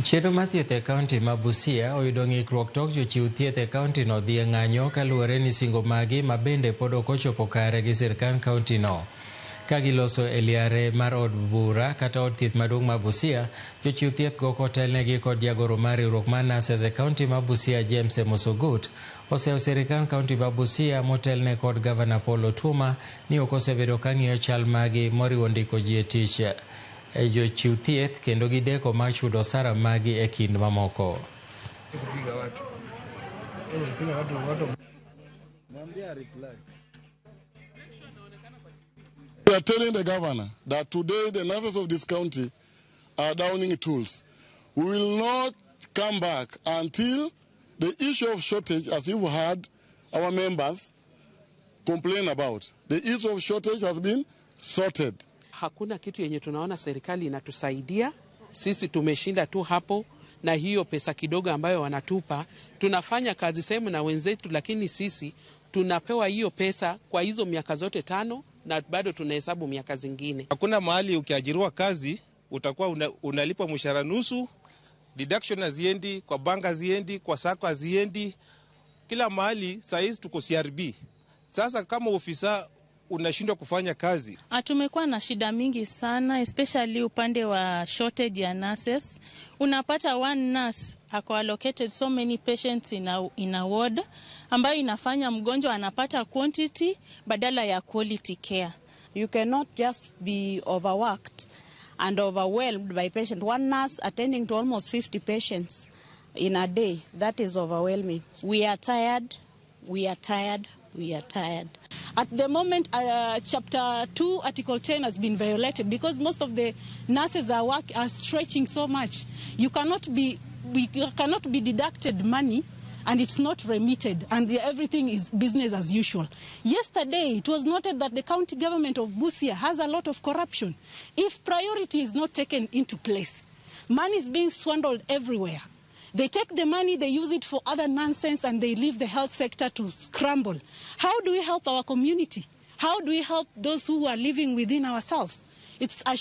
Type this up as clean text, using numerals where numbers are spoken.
Chenro mar thieth e kaunti ma Busia oyudo ng'ikruok tok jochiw thieth e kaunti no dhi e ng'anyo kaluwore ni singo magi ma bende pod ok ochopo kare gi sirkand kaunti no. Ka giloso e liare mar od bura kata od thieth maduong' ma Busia, jochiw thieth go kotelnegi kod jagoro mar riwruok mar nurses e kaunti ma Busia James Emosogut oseyo sirkand kaunti ma Busia motelne kod gavana Paul Otuoma ni ok osebedo ka ng'iyo chal magi moriwo ndiko ji e tich e jochiw thieth kendo gideko mar chudo osara magi e kind mamoko. We are telling the governor that today the nurses of this county are downing tools. We will not come back until the issue of shortage, as you've heard our members complain about, the issue of shortage has been sorted. Hakuna kitu yenye tunaona serikali inatusaidia sisi, tumeshinda tu hapo na hiyo pesa kidogo ambayo wanatupa, tunafanya kazi sehemu na wenzetu, lakini sisi tunapewa hiyo pesa kwa hizo miaka zote 5 na bado tunahesabu miaka zingine. Hakuna mahali ukiajiriwa kazi utakuwa unalipwa mshahara nusu, deduction haziendi, kwa bank haziendi, kwa sacco haziendi, kila mahali. Saa hizi tuko CRB. Sasa kama ofisa unashindwa kufanya kazi. Tumekuwa na shida mingi sana, especially upande wa shortage ya nurses. Unapata one nurse ako allocated so many patients in a ward, ambayo inafanya mgonjwa anapata quantity badala ya quality care. You cannot just be overworked and overwhelmed by patient. One nurse attending to almost 50 patients in a day, that is overwhelming. We are tired, we are tired, we are tired. At the moment, Chapter 2, Article 10 has been violated because most of the nurses are stretching so much. You cannot be, we cannot be deducted money and it's not remitted, and everything is business as usual. Yesterday, it was noted that the county government of Busia has a lot of corruption. If priority is not taken into place, money is being swindled everywhere. They take the money, they use it for other nonsense, and they leave the health sector to scramble. How do we help our community? How do we help those who are living within ourselves? It's a